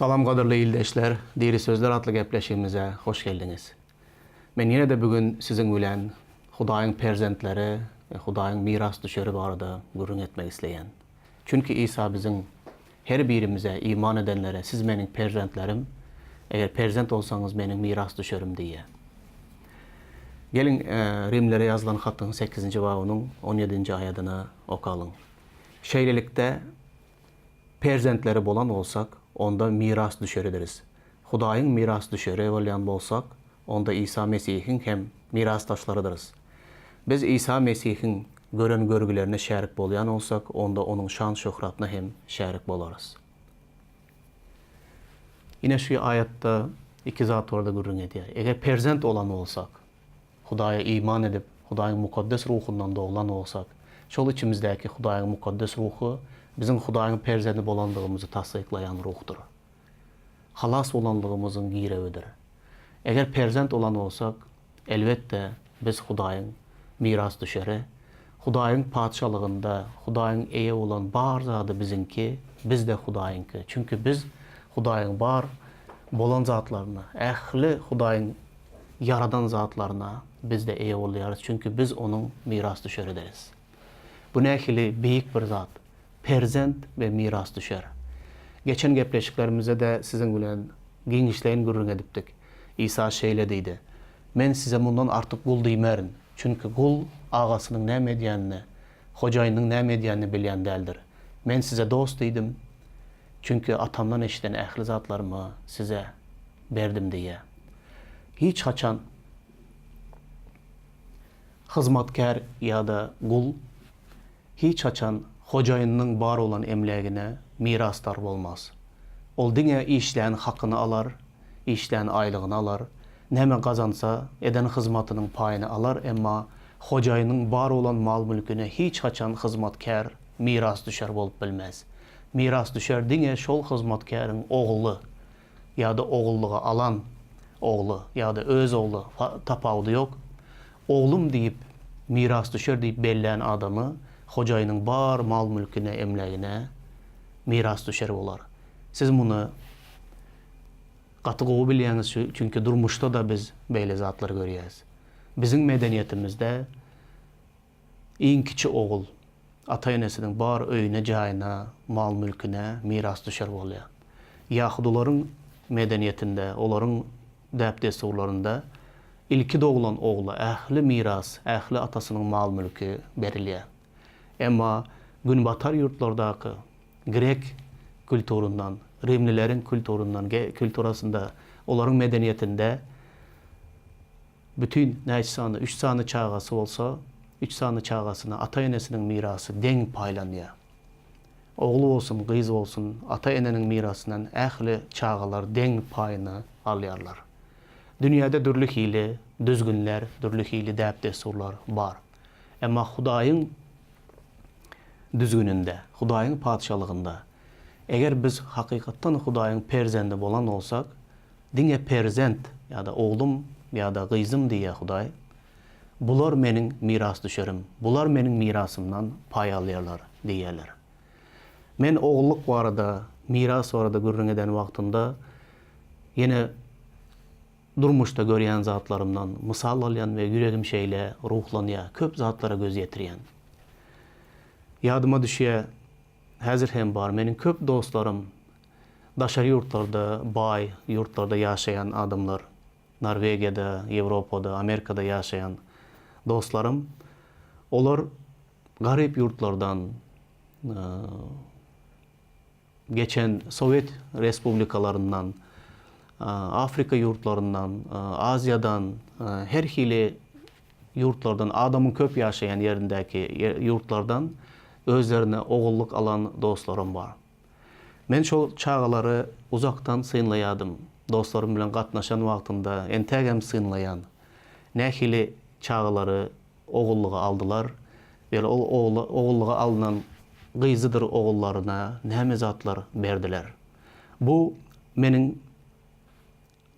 Salam gadyrly ildeşler, Diri Sözler atly gepleşigimize hoş geldiňiz. Men ýene-de bu gün siziň bilen Hudaýyň perzentleri we Hudaýyň mirasdüşeri barada gürrüň etmek isleýän. Çünki Isa biziň her birimize, iman edenlere, Siz Meniň perzentlerim, eger perzent bolsaňyz, Meniň mirasdüşerim diýýär. Geliň, Rimlere ýazylan hatyň sekizinji babynyň on ýedinji aýadyny okalyň. Şeýlelikde, perzentleri bolan bolsak, onda mirasdüşeridiris. Hudaýyň mirasdüşeri bolýan bolsak, onda Isa Mesihiň hem mirasdaşlarydyrys. Biz Isa Mesihiň gören görgülerine şärik bolýan bolsak, onda Onuň şan-şöhratyna hem şärik bolarys. Ine şu aýatda iki zat barada gürrüň edýär. Eger perzent bolan bolsak, Hudaýa iman edip, Hudaýyň Mukaddes Ruhundan doglan bolsak, şol içimizdäki Hudaýyň Mukaddes Ruhy biziň Hudaýyň perzendi bolandygymyzy tassyklaýan Ruhdur. Halas bolanlygymyzyň girewidir. Eger perzent bolan bolsak, elbetde, biz Hudaýyň mirasdüşeri, Hudaýyň Patyşalygynda Hudaýyň eýe bolan bar zady biziňki, biz-de Hudaýyňky. Çünki biz Hudaýyň bar bolan zatlaryna, ähli Hudaýyň ýaradan zatlaryna biz-de eýe bolýarys, çünki biz Onuň mirasdüşeridiris. Bu nähili beýik bir zat, perzent we mirasdüşer. Geçen gepleşiklerimizde-de siziň bilen giňişleýin gürrüň edipdik. Isa şeýle diýdi, Men size mundan artyk gul diýmerin, çünki gul agasynyň näme edýänini, hojaýynynyň näme edýänini bilýän däldir. Men size dost diýdim, çünki Atamdan eşiden ähli zatlarymy size berdim diýýär. Hiç haçan hyzmatkär ýa-da gul hiç haçan hojaýynynyň bar bolan emlägine mirasdar bolmaz. Ol diňe işlän hakyny alar, işlän aýlygyny alar, näme gazansa, eden hyzmatynyň paýyny alar, emma hojaýynyň bar bolan mal-mülküne hiç haçan hyzmatkär mirasdüşer bolup bilmez. Mirasdüşer diňe şol hyzmatkäriň ogly ýa-da ogullyga alan ogly ýa-da öz ogly, tapawudy ýok, oglum diýip, mirasdüşer diýip bellän adamy hojaýynyň bar mal-mülküne, emlägine mirasdüşer bolar. Siz muny gaty gowy bilýäňiz, çünki durmuşda-da biz beýle zatlary görýäris. Biziň medeniýetimizde Iň kiçi ogul ata-enesiniň bar öýüne-jaýyna, mal-mülküne mirasdüşer bolýar. Ýahudylaryň medeniýetinde, olaryň däp-dessurlarynda ilki doglan ogla ähli miras, ähli atasynyň mal-mülki berilýär. Emma günbatar ýurtlardaky grek kulturyndan, rimlileriň kulturyndan, kulturasynda, olaryň medeniýetinde Bütin näçe sany, üç sany çagasy bolsa, üç sany çagasyna ata-enesiniň mirasy deň paýlanýar. Ogul bolsun, gyz bolsun, ata-eneniň mirasyndan ähli çagalar deň paýyny alýarlar. Dünýäde dürli hili düzgünler, dürli hili däp-dessurlar bar. Emma Hudaýyň düzgüninde, Hudaýyň Patyşalygynda, eger biz hakykatdan Hudaýyň perzendi bolan bolsak, Diňe perzent ýa-da oglum ýa-da gyzym diýýär Hudaý, bular meniň mirasdüşerim, bular meniň mirasymdan paý alýarlar diýýärler. Men ogullyk barada, miras barada gürrüň eden wagtymda ýene durmuşda görýän zatlarymdan mysal alýan we ýüregim şeýle ruhlanýar, köp zatlara göz ýetirýän. Ýadyma düşýär, häzir hem bar, meniň köp dostlarym Daşary ýurtlarda, baý ýurtlarda ýaşaýan adamlar, Norwegiýada, Ýewropada, Amerikada ýaşaýan dostlarym, olar garyp ýurtlardan, geçen sowet respublikalaryndan, Afrika ýurtlaryndan, Aziýadan, her hili ýurtlardan, adamyň köp ýaşaýan ýerindäki ýurtlardan özlerine ogullyk alan dostlarym bar. Men şol çagalary uzakdan synlaýadym. Dostlarym bilen gatnaşan wagtymda entägem synlaýan. Nähili çagalary ogullyga aldylar we ol ogullyga alnan gyzydyr ogullaryna näme zatlar berdiler. Bu meniň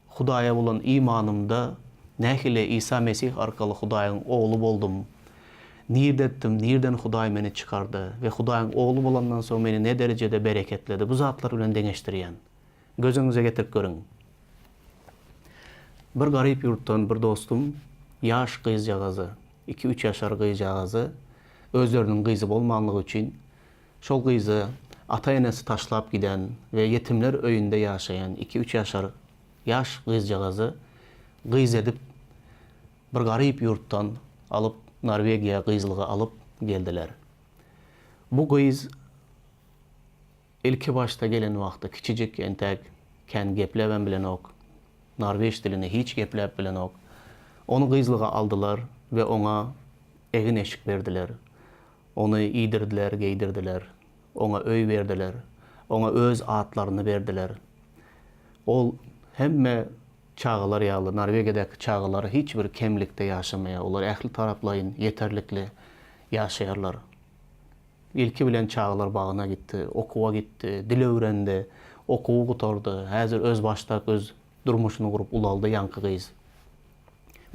Hudaýa bolan imanymda nähili Isa Mesih arkaly Hudaýyň ogly boldum, nirdetdim, nirden Hudaý meni çykardy we Hudaýyň ogly bolandan soň meni ne derejede bereketledi, bu zatlar bilen deňeşdirýän. Göz öňüňize getirip görüň. Bir garyp ýurtdan bir dostum ýaş gyzjagazy, iki-üç ýaşar gyzjagazy özleriniň gyzy bolmanlygy üçin şol gyzy ata-enesi taşlap giden we ýetimler öýünde ýaşaýan iki-üç ýaşar ýaş gyzjagazy gyz edip bir garyp ýurtdan alyp Norwegiýa gyzlyga alyp geldiler. Bu gyz Ilki başda gelen wagty kiçijik entäk kän gepläbem bilenok. Norwež dilini hiç gepläp bilenok. Ony gyzlyga aldylar we oňa egin-eşik berdiler. Ony iýdirdiler, geýdirdiler. Oňa öý berdiler. Oňa öz atlaryny berdiler. Ol hemme çagalar ýaly, Norwegiýadaky çagalar hiç bir kemlikde ýaşamaýar. Olar ähli taraplaýyn ýeterlikli ýaşaýarlar. Ilki bilen çagalar bagyna gitdi, okuwa gitdi, dil öwrendi, okuwy gutardy. Häzir özbaşdak öz durmuşyny gurup ulaldy ýaňky gyz.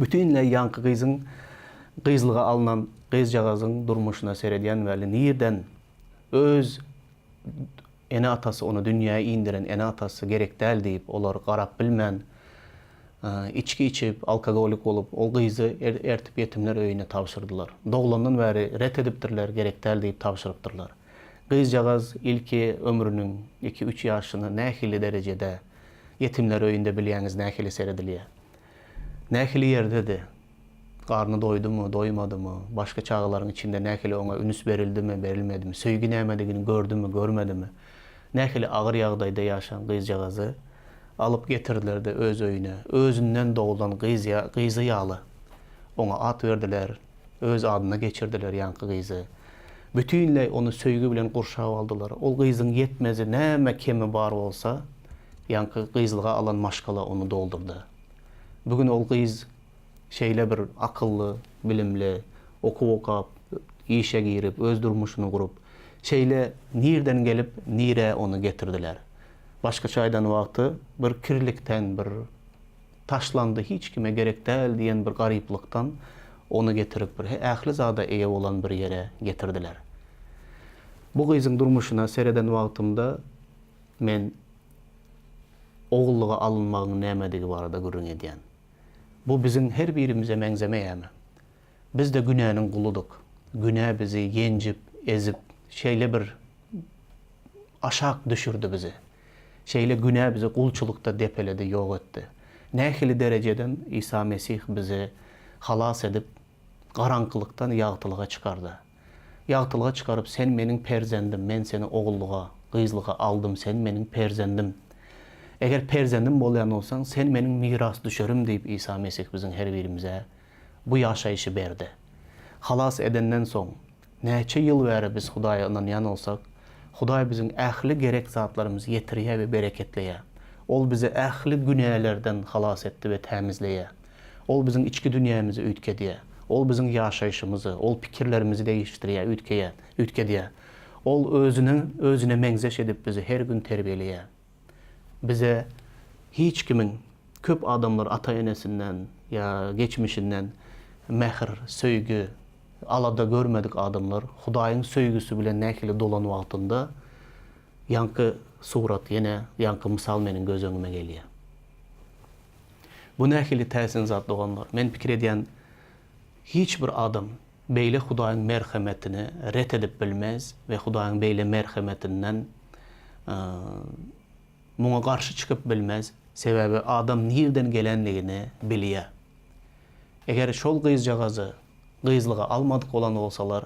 Bütinleý ýaňky gyzyň gyzlyga alnan gyzjagazyň durmuşyna seredýän weli nirden öz ene-atasy ony dünýä indiren ene-atasy gerek däl diýip olar garap bilmän Içgi içip, alkogolik bolup, ol gyzy ertip ýetimler öýüne tabşyrdylar. Doglandan bäri ret edipdirler, gerek däl diýip tabşyrypdyrlar. Gyzjagaz ilki ömrüniň iki-üç ýaşyny nähili derejede ýetimler öýünde bilýäňiz nähili seredilýär. Nähili ýerdedi? Garny doýdumy, doýmadymy? Başga çagalaryň içinde nähili oňa ünüs berildimi, berilmedimi? Söýgi nämedigini gördümi, görmedimi? Nähili agyr ýagdaýda ýaşan gyzjagazy alyp getirdiler-de öz öýüne, özünden doglan gyz gyzy ýaly oňa at berdiler, öz adyna geçirdiler ýaňky gyzy. Bütinleý ony söýgi bilen gurşap aldylar. Ol gyzyň ýetmezi näme kemi bar bolsa, ýaňky gyzlyga alan maşgala ony doldurdy. Bu gün ol gyz şeýle bir akylly, bilimli, okuw okap, işe girip, öz durmuşyny gurup, şeýle nirden gelip, nirä ony getirdiler. Başgaça aýdan wagty, bir kirlikden, bir taşlandy, hiç kime gerek däl diýen bir garyplykdan ony getirip, bir ähli zada eýe bolan bir ýere getirdiler. Bu gyzyň durmuşyna sereden wagtymda men ogullyga alynmagyň nämedigi barada gürrüň edýän. Bu biziň her birimize meňzemeýärmi? Biz-de günäniň guludyk. Günä bizi ýenjip, ezip, şeýle bir aşak düşürdi bizi. Şeýle günä bizi gulçulykda depeledi, ýok etdi. Nähili derejeden Isa Mesih bizi halas edip, garaňkylykdan ýagtylyga çykardy. Ýagtylyga çykaryp, Sen meniň perzendim, men seni ogullyga, gyzlyga aldym, sen meniň perzendim. Eger perzendim bolýan bolsaň, sen meniň mirasdüşerim diýip Isa Mesih biziň her birimize bu ýaşaýşy berdi. Halas edenden soň, näçe ýyl bäri biz Hudaýa ynanýan bolsak, Hudaý biziň ähli gerek zatlarymyzy ýetirýär we bereketleýär. Ol bizi ähli günälerden halas etdi we tämizleýär. Ol biziň içki dünýämizi üýtgedýär. Ol biziň ýaşaýşymyzy, ol pikirlerimizi degişdirýär, üýtgeýär, üýtgedýär. Ol özüniň özüne meňzeş edip bizi her gün terbiýeleýär. Bize hiç kimiň, köp adamlar ata-enesinden ýa geçmişinden mähir, söýgi, alada görmedik adamlar Hudaýyň söýgüsi bilen nähili dolan wagtynda ýaňky surat ýene ýaňky mysal meniň göz öňüme gelýär. Bu nähili täsin zat doganlar. Men pikir edýän hiç bir adam beýle Hudaýyň merhemetini ret edip bilmez we Hudaýyň beýle merhemetinden muňa garşy çykyp bilmez. Sebäbi adam nirden gelenligini bilýär. Eger şol gyzjagazy gyzlyga almadyk bolan bolsalar,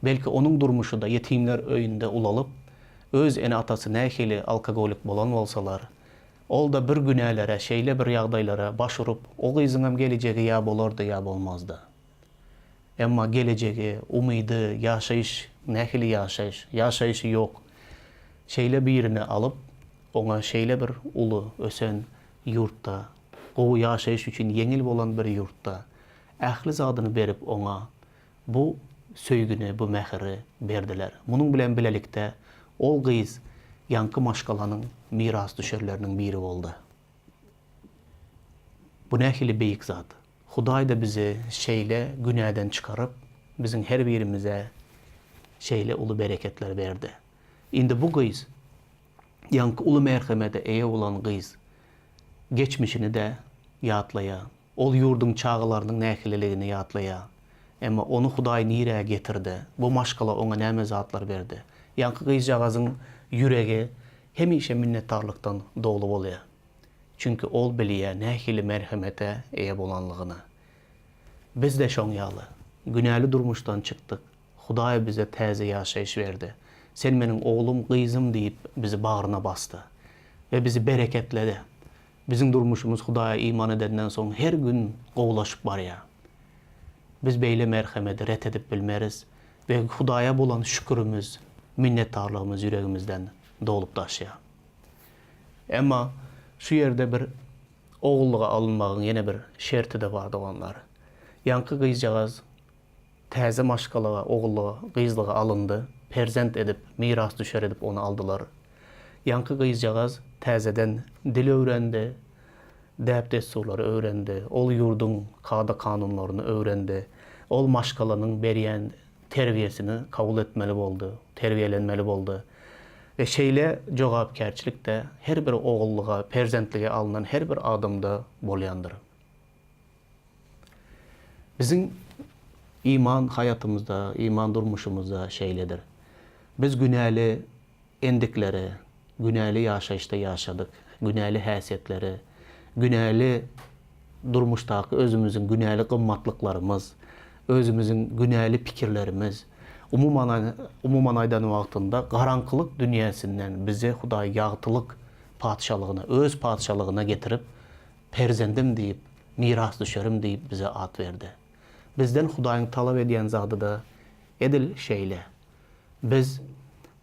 belki onuň durmuşy-da ýetimler öýünde ulalyp, öz ene-atasy nähili alkogolik bolan bolsalar, Ol-da bir günälere, şeýle bir ýagdaýlara baş urup, o gyzyňam gelejegi ýa bolardy, ýa bolmazdy. Emma gelejegi, umydy, ýaşaýyş, nähili ýaşaýyş? Ýaşaýşy ýok. Şeýle birini alyp, oňa şeýle bir uly, ösen ýurtda, gowy ýaşaýyş üçin ýeňil bolan bir ýurtda, ähli zadyny berip oňa Bu söýgini, bu mähiri berdiler. Munuň bilen bilelikde, ol gyz ýaňky maşgalanyň mirasdüşerleriniň biri boldy. Bu nähili beýik zat! Hudaý-da bizi şeýle günäden çykaryp, biziň her birimize şeýle uly bereketler berdi. Indi bu gyz. Ýaňky uly merhemede eýe bolan gyz geçmişini-de ýatlaýar. Ol ýurduň çagalarynyň nähililigini ýatlaýar. Emma ony Hudaý nirä getirdi? Bu maşgala oňa näme zatlar berdi? Ýaňky gyzjagazyň ýüregi hemişe minnetdarlykdan doly bolýar. Çünki ol bilýär nähili merhemete eýe bolanlygyny. Biz-de şoň ýaly. Günäli durmuşdan çykdyk. Hudaý bize täze ýaşaýyş berdi. Sen meniň oglum, gyzym diýip bizi bagryna basdy we bizi bereketledi. Biziň durmuşymyz Hudaýa iman edenden soň her gün gowulaşyp barýar. Biz beýle merhemedi ret edip bilmeris we Hudaýa bolan şükürimiz, minnetdarlygymyz ýüregimizden dolup daşýar. Emma şu ýerde bir ogullyga alynmagyň ýene bir şerti-de bar doganlar. Ýaňky gyzjagaz Täze maşgalaga ogullyga, gyzlyga alyndy, perzent edip, mirasdüşer edip ony aldylar. Ýaňky gyzjagaz täzeden dil öwrendi, däp-dessurlary öwrendi, ol ýurduň kada-kanunlaryny öwrendi, ol maşgalanyň berýän terbiýesini kabul etmeli boldy, terbiýelenmeli boldy. We şeýle jogapkärçilik-de her bir ogullyga, perzentlige alnan her bir adamda bolýandyr. Biziň iman haýatymyzda, iman durmuşymyzda şeýledir. Biz günäli endikleri, günäli ýaşaýyşda ýaşadyk, günäli häsiýetleri, günäli durmuşdaky özümiziň günäli gymmatlyklarymyz, özümiziň günäli pikirlerimiz, umuman, umuman aýdan wagtynda garaňkylyk dünýäsinden bizi Hudaý ýagtylyk patyşalygyna, öz patyşalygyna getirip, Perzendim diýip, mirasdüşerim diýip bize at berdi. Bizden Hudaýyň talap edýän zady-da edil şeýle. Biz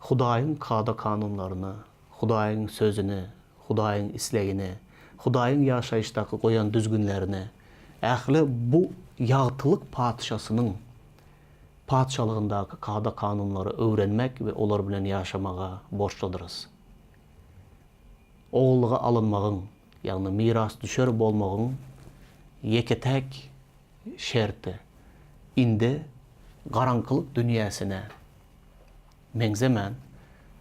Hudaýyň kada-kanunlaryny, Hudaýyň Sözüni, Hudaýyň islegini, Hudaýyň ýaşaýyşdaky goýan düzgünlerini, ähli bu ýagtylyk patyşasynyň patyşalygyndaky kada-kanunlary öwrenmek we olar bilen ýaşamaga borçludyrys. Ogullyga alynmagyň, ýagny mirasdüşer bolmagyň ýeke-täk şerti, indi garaňkylyk dünýäsine meňzemän,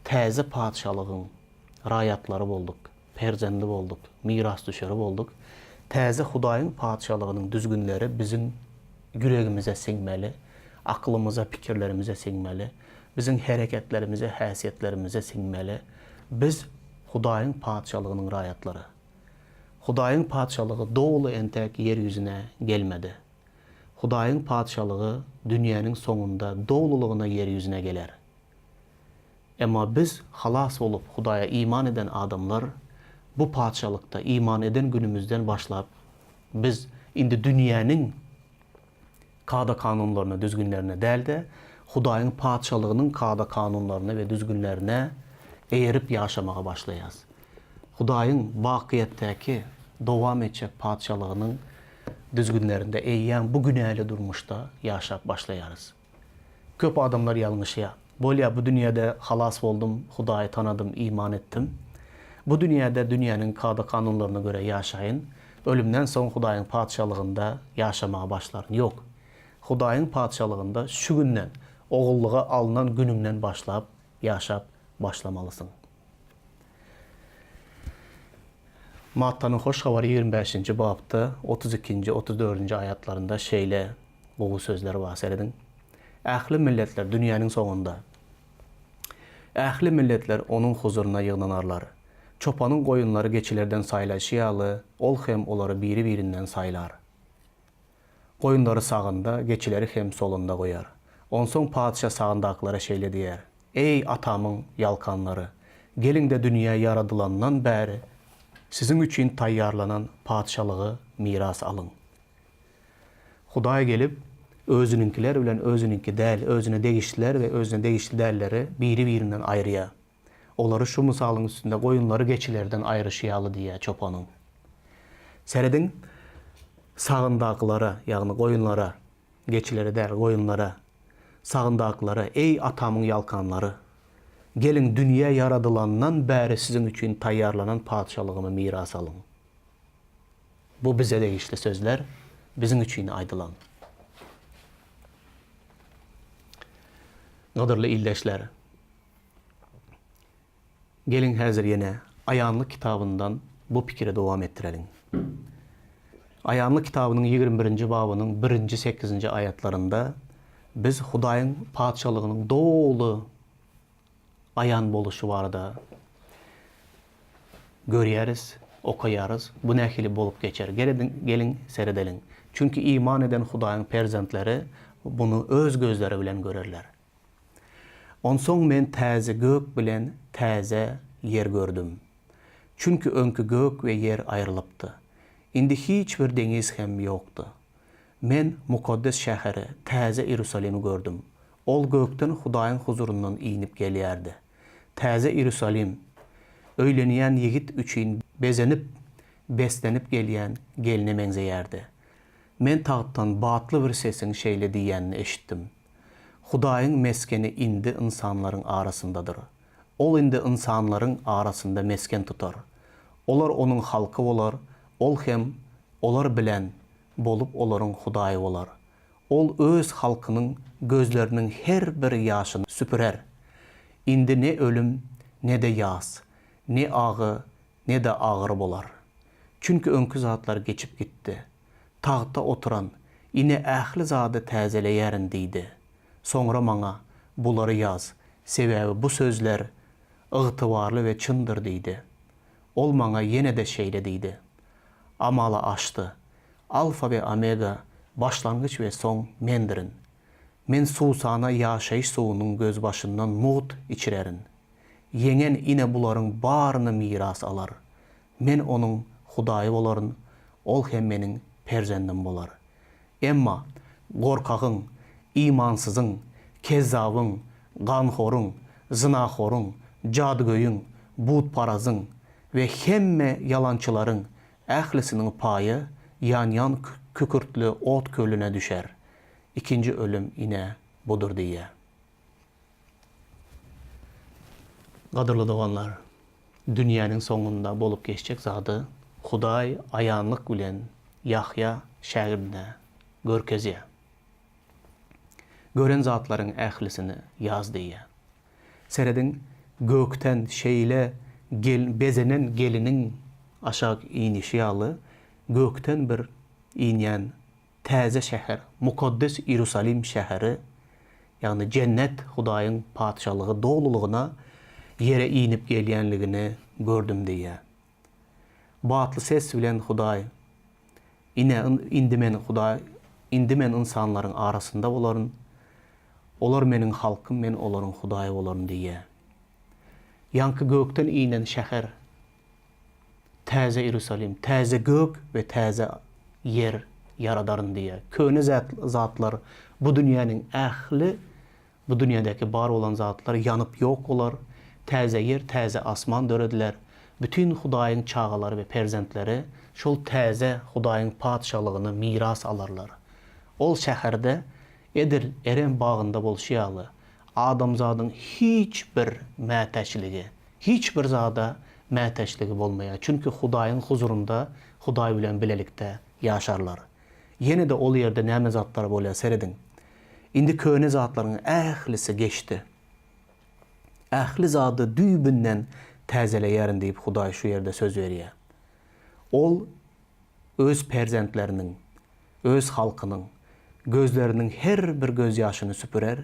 täze patyşalygyň raýatlary bolduk, perzendi bolduk, mirasdüşeri bolduk. Täze Hudaýyň Patyşalygynyň düzgünleri biziň ýüregimize siňmeli, aklymyza, pikirlerimize siňmeli, biziň hereketlerimize, häsiýetlerimize siňmeli. Biz Hudaýyň Patyşalygynyň raýatlary. Hudaýyň Patyşalygy doly entek ýer ýüzüne gelmedi. Hudaýyň Patyşalygy dünýäniň soňunda dolulygyna ýer ýüzüne geler. Emma biz halas bolup Hudaýa iman eden adamlar bu Patyşalykda iman eden günümizden başlap biz indi dünýäniň kada-kanunlaryna, düzgünlerine däl-de, Hudaýyň Patyşalygynyň kada-kanunlaryna we düzgünlerine eýerip ýaşamaga başlaýarys. Hudaýyň bakyýetdäki dowam etjek Patyşalygynyň düzgünlerinde eýýäm bu günäli durmuşda ýaşap başlaýarys. Köp adamlar ýalňyşýar. Bolýa, bu dünýäde halas boldum, Hudaýy tanadym, iman etdim. Bu dünýäde dünýäniň kada-kanunlaryna görä ýaşaýyn, ölümden soň Hudaýyň Patyşalygynda ýaşamaga başlaryn. Ýok. Hudaýyň Patyşalygynda şu günden, ogullyga alnan günüňden başlap ýaşap başlamalysyň. Mattanyň Hoş Habary 25-nji bapda 32-nji, 34-nji aýatlarynda şeýle gowy sözler bar, serediň. Ähli milletler dünýäniň soňunda. Ähli milletler Onuň huzuryna ýygnanarlar. Çopanyň goýunlary geçilerden saýlaýşy ýaly, Ol hem olary biri-birinden saýlar. Goýunlary sagynda, geçileri hem solunda goýar. Onsoň Patyşa sagyndakylara şeýle diýer, Eý, Atamyň ýalkanlary, geliň-de dünýä ýaradylandan bäri siziň üçin taýýarlanan Patyşalygy miras alyň. Hudaý gelip, Özüniňkiler bilen Özüniňki däl, Özüne degişliler we Özüne degişli dälleri biri-birinden aýyrýar. Olary şu mysalyň üstünde goýunlary geçilerden aýryşy ýaly diýýär çopanyň. Serediň, sagyndakylara, ýagny goýunlara, geçilere däl, goýunlara, sagyndakylara, Eý, Atamyň ýalkanlary! Geliň, dünýä ýaradylandan bäri siziň üçin taýýarlanan Patyşalygymy miras alyň. Bu bize degişli sözler, biziň üçin aýdylan. Gadyrly ildeşler! Geliň häzir ýene Aýanlyk kitabyndan bu pikiri dowam etdireliň. Aýanlyk kitabynyň 21-nji babynyň birinji sekizinji aýatlarynda biz Hudaýyň Patyşalygynyň doly aýan boluşy barada görýäris, okaýarys. Bu nähili bolup geçer? Gelediň, geliň seredeliň. Çünki iman eden Hudaýyň perzentleri buny öz gözleri bilen görerler. Onsoň men täze gök bilen täze ýer gördüm. Çünki öňki gök we ýer aýrylypdy. Indi hiç bir deňiz hem ýokdy. Men mukaddes şäheri, täze Iýerusalimi gördüm. Ol gökden Hudaýyň huzuryndan inip gelýärdi. Täze Iýerusalim, öýlenýän ýigit üçin bezenip, beslenip gelýän gelne meňzeýärdi. Men tagtdan batly bir sesiň şeýle diýýänini eşitdim, Hudaýyň mesgeni indi ynsanlaryň arasyndadyr. Ol indi ynsanlaryň arasynda mesgen tutar. Olar Onuň halky bolar, Ol hem olar bilen bolup olaryň Hudaýy bolar. Ol öz halkynyň gözleriniň her bir ýaşyny süpürer. Indi ne ölüm, ne-de ýas, ne agy, ne-de agyry bolar. Çünki öňki zatlar geçip gitdi. Tagtda oturan, Ine, ähli zady täzeleýärin diýdi. Soňra maňa, Bulary ýaz, sebäbi bu sözler ygtybarly we çyndyr diýdi. Ol maňa ýene-de şeýle diýdi, Amala aşdy. Alfa we Omega, başlangyç we soň Mendirin. Men suwsana ýaşaýyş suwunyň gözbaşyndan mugt içirerin. Ýeňen ine bularyň baryny miras alar. Men onuň Hudaýy bolaryn, ol hem meniň perzendim bolar. Emma gorkagyň, imansyzyň, kezzabyň, ganhoryň, zynahoryň, jadygöýüň, butparazyň we hemme ýalançylaryň ählisiniň paýy ýanýan kükürtli ot kölüne düşer. Ikinji ölüm ine budur diýýär. Gadyrly doganlar, dünýäniň soňunda bolup geçjek zady Hudaý aýanlyk bilen Ýahýa şägirdine görkezýär. Gören zatlaryň ählisini ýaz diýýär. Serediň, gökden şeýle gel bezenen geliniň aşak inişi ýaly, gökden bir inýän Täze şäher, mukaddes Iýerusalim şäheri, ýagny jennet Hudaýyň Patyşalygy dolulygyna ýere inip gelýänligini gördüm diýýär. Batly ses bilen Hudaý, Ine, indi men Hudaý, indi men ynsanlaryň arasynda bolaryn, olar meniň halkym, men olaryň Hudaýy bolaryn diýýär. Ýaňky gökden inen şäher Täze Iýerusalim, täze gök we täze ýer ýaradaryn diýýär. Köne zatlar, bu dünýäniň ähli, bu dünýädäki bar bolan zatlar ýanyp ýok bolar, täze ýer, täze asman dörediler. Bütin Hudaýyň çagalary we perzentleri şol täze Hudaýyň Patyşalygyny miras alarlar. Ol şäherde edil Erem bagynda bolşy ýaly, adamzadyň hiç bir mätäçligi, Hiç bir zada mätäçligi bolmaýar, çünki Hudaýyň huzurynda Hudaý bilen bilelikde ýaşarlar. Ýene-de ol ýerde näme zatlar bolýar, serediň. Indi köne zatlaryň ählisi geçdi. Ähli zady düýbünden täzeleýärin diýip Hudaý şu ýerde söz berýär. Ol Öz perzentleriniň, Öz halkynyň gözleriniň her bir gözýaşyny süpürer,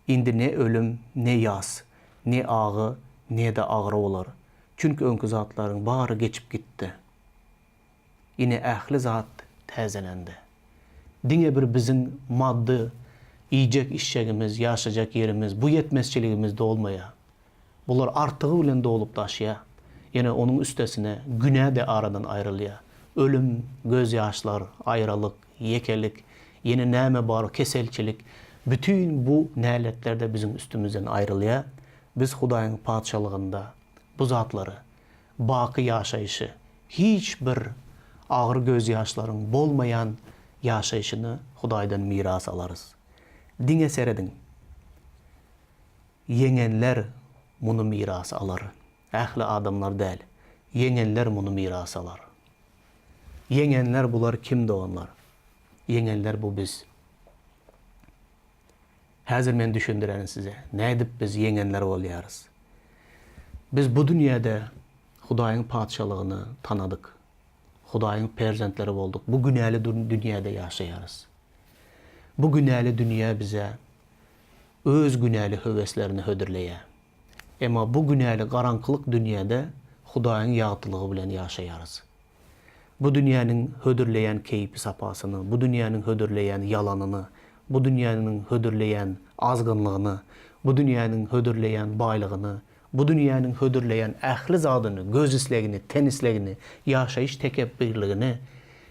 indi ne ölüm, ne ýas, ne agy, ne-de agyry bolar. Çünki öňki zatlaryň bary geçip gitdi. Ine, ähli zat täzelendi. Diňe bir biziň maddy iýjek-içjegimiz, ýaşajak ýerimiz, bu ýetmezçiligimiz dolmaýar. Bular artygy bilen dolup daşýar. Ýene onuň üstesine günä-de aradan aýrylýar. Ölüm, gözýaşlar, aýralyk, ýekelik, ýene näme bar, keselçilik, bütin bu näletler-de biziň üstümizden aýrylýar. Biz Hudaýyň Patyşalygynda bu zatlary, baky ýaşaýşy, hiç bir agyr gözýaşlaryň bolmaýan ýaşaýşyny Hudaýdan miras alarys. Diňe serediň! Ýeňenler muny miras alar. Ähli adamlar däl. Ýeňenler muny miras alar. Ýeňenler bular kim doganlar? Ýeňenler bu biz. Häzir men düşündirerin size, nädip biz ýeňenler bolýarys. Biz bu dünýäde Hudaýyň Patyşalygyny tanadyk. Hudaýyň perzentleri bolduk. Bu günäli dünýäde ýaşaýarys. Bu günäli dünýä bize öz günäli höweslerini hödürleýär. Emma bu günäli garaňkylyk dünýäde Hudaýyň ýagtylygy bilen ýaşaýarys. Bu dünýäniň hödürleýän keýpi-sapasyny, bu dünýäniň hödürleýän ýalanyny, bu dünýäniň hödürleýän azgynlygyny, bu dünýäniň hödürleýän baýlygyny, bu dünýäniň hödürleýän ähli zadyny, göz islegini, ten islegini, ýaşaýyş tekepbirligini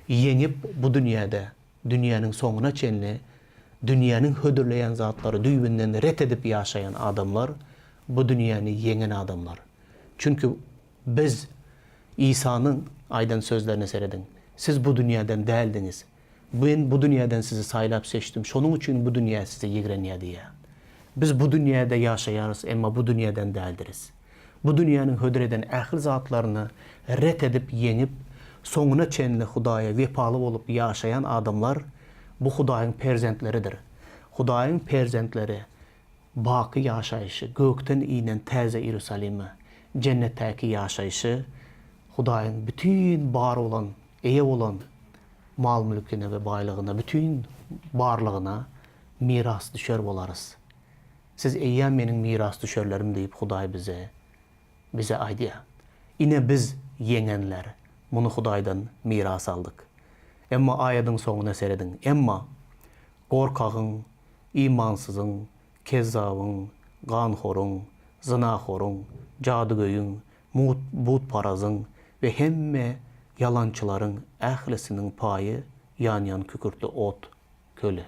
ýeňip bu dünýäde, dünýäniň soňuna çenli dünýäniň hödürleýän zatlary düýbünden ret edip ýaşaýan adamlar bu dünýäni ýeňen adamlar. Çünki Biz Isanyň aýdan sözlerine serediň, Siz bu dünýäden däldiňiz. Men bu dünýäden sizi saýlap seçdim, şonuň üçin bu dünýä sizi ýigrenýär diýýär. Biz bu dünýäde ýaşaýarys, emma bu dünýäden däldiris. Bu dünýäniň hödür eden ähli zatlaryny ret edip ýeňip, soňuna çenli Hudaýa wepaly bolup ýaşaýan adamlar bu Hudaýyň perzentleridir. Hudaýyň perzentleri Baky ýaşaýşy, gökden inen täze Iýerusalime, jennetdäki ýaşaýşy, Hudaýyň bütin bar bolan, eýe bolan mal-mülküne we baýlygyna, bütin barlygyna mirasdüşer bolarys. Siz eýýäm meniň mirasdüşerlerim diýip Hudaý bize bize aýdýar. Ine biz ýeňenler, muny Hudaýdan miras aldyk. Emma aýadyň soňuna serediň. Emma gorkagyň, imansyzyň, kezzabyň, ganhoryň, zynahoryň, jadygöýüň, mut butparazyň we hemme ýalançylaryň ählisiniň paýy ýanýan kükürtli ot köli.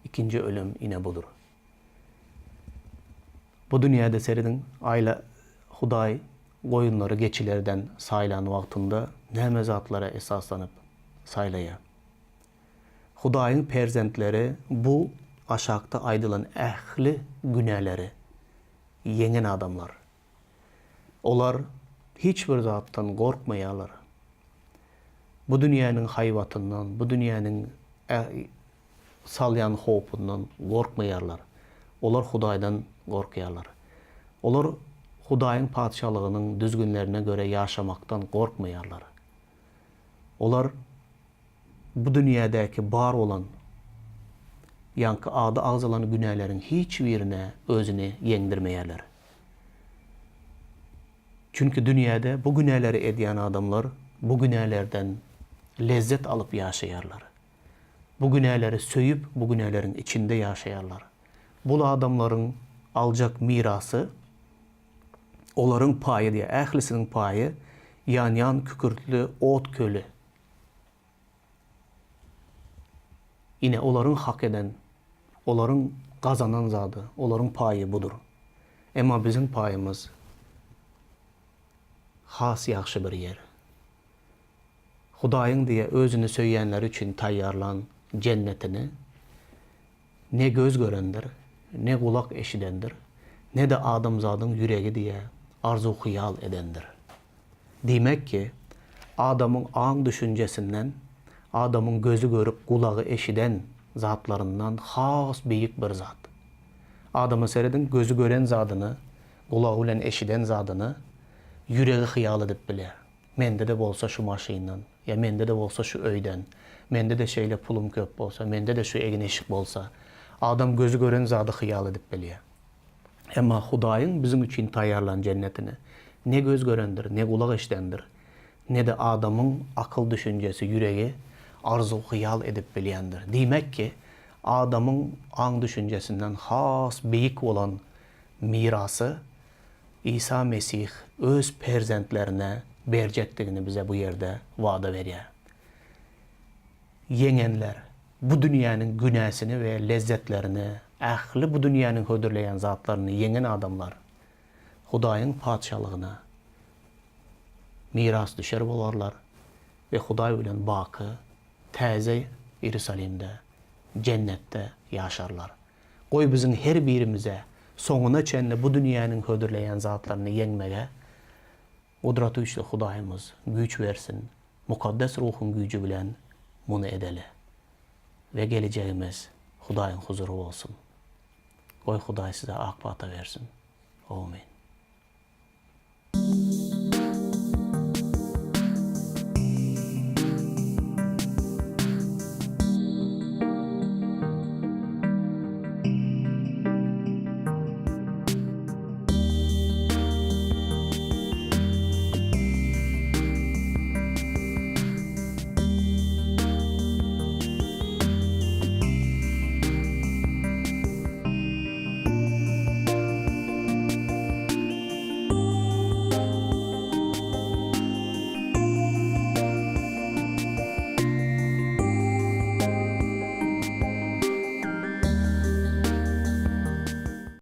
Ikinji ölüm ine budur. Bu dünýäde serediň, aýla Hudaý goýunlary geçilerden saýlan wagtynda näme zatlara esaslanyp saýlaýar? Hudaýyň perzentleri bu aşakda aýdylan ähli günäleri ýeňen adamlar. Olar hiç bir zatdan gorkmaýarlar. Bu dünýäniň haýbatyndan, bu dünýäniň salýan howpundan gorkmaýarlar. Olar Hudaýdan gorkýarlar. Olar Hudaýyň Patyşalygynyň düzgünlerine görä ýaşamakdan gorkmaýarlar. Olar bu dünýädäki bar bolan, ýaňky ady agzalan günäleriň hiç birine özüni ýeňdirmeýärler. Çünki dünýäde bu günäleri edýän adamlar bu günälerden lezzet alyp ýaşaýarlar. Bu günäleri söýüp, bu günäleriň içinde ýaşaýarlar. Bul adamlaryň aljak mirasy Olaryň paýy diýýär, ählisiniň paýy ýanýan kükürtli ot köli. Ine, olaryň hak eden, olaryň gazanan zady, olaryň paýy budur. Emma biziň paýymyz has ýagşy bir ýer. Hudaýyň diýýär, özüni söýýänleri üçin taýýarlan jennetini Ne göz görendir, ne gulak eşidendir, ne-de adamzadyň ýüregi diýe arzuw-hyýal edendir. Diýmek ki, adamyň aň-düşünjesinden, adamyň gözi görüp, gulagy eşiden zatlaryndan has beýik bir zat. Adama serediň, gözi gören zadyny, gulagy bilen eşiden zadyny ýüregi hyýal edip bilýär. Mende-de bolsa şu maşyndan, ýa mende-de bolsa şu öýden, mende-de şeýle pulum köp bolsa, mende-de şu egin-eşik bolsa. Adam gözi gören zady hyýal edip bilýär. Emma Hudaýyň biziň üçin taýýarlan jennetini ne göz görendir, ne gulak eşidendir, ne-de adamyň akyl-düşünjesi, ýüregi arzuw-hyýal edip bilýändir. Diýmek ki, adamyň aň-düşünjesinden has beýik bolan mirasy Isa Mesih öz perzentlerine berjekdigini bize bu ýerde wada berýär. Ýeňenler, bu dünýäniň günäsini we lezzetlerini, ähli bu dünýäniň hödürleýän zatlaryny ýeňen adamlar Hudaýyň Patyşalygyna mirasdüşer bolarlar we Hudaý bilen baky Täze Iýerusalimde, Jennetde ýaşarlar. Goý biziň her birimize soňuna çenli bu dünýäniň hödürleýän zatlaryny ýeňmege Gudratygüýçli Hudaýymyz güýç bersin, Mukaddes Ruhuň güýji bilen muny edeli we gelejegimiz Hudaýyň huzury bolsun. Goý Hudaý size ak pata bersin. Amin.